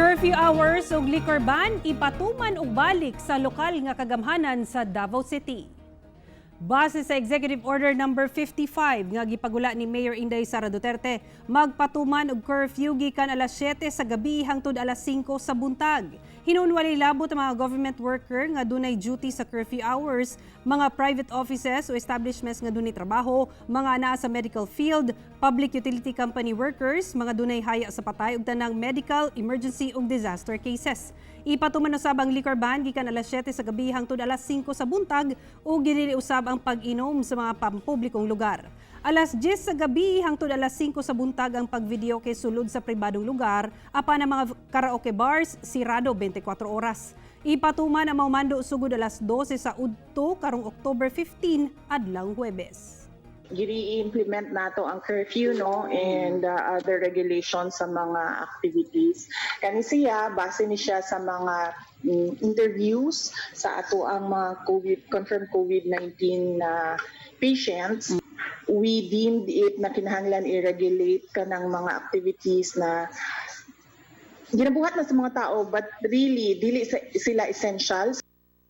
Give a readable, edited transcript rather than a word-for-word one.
Curfew hours ug liquor ban ipatuman og balik sa lokal nga kagamhanan sa Davao City. Base sa Executive Order number 55 nga gipagula ni Mayor Inday Sara Duterte, magpatuman og curfew gikan alas 7 sa gabi hangtod alas 5 sa buntag. Hinuon walay labot ang mga government worker nga dunay duty sa curfew hours, mga private offices o establishments nga dunay trabaho, mga naa sa medical field, public utility company workers, mga dunay haya sa patay ug tanang medical, emergency ug disaster cases. Ipatuman usab ang liquor ban gikan alas 7 sa gabi hangtod alas 5 sa buntag ug gidili usab ang pag-inom sa mga pampublikong lugar. Alas 10 sa gabi hangtod alas 5 sa buntag ang pag-videoke sulod sa pribadong lugar, apan ang mga karaoke bars sirado 24 oras. Ipatuman ang maumando sugod alas 12 sa udto karong October 15, adlawng Huwebes. Giri-implement nato ang curfew, no, and other regulations sa mga activities. Kani siya, base ni siya sa mga interviews sa ato ang mga COVID confirmed COVID-19 na patients. We deemed it na kinahanglan i-regulate kanang mga activities na ginabuhat na sa mga tao but really dili sila essentials.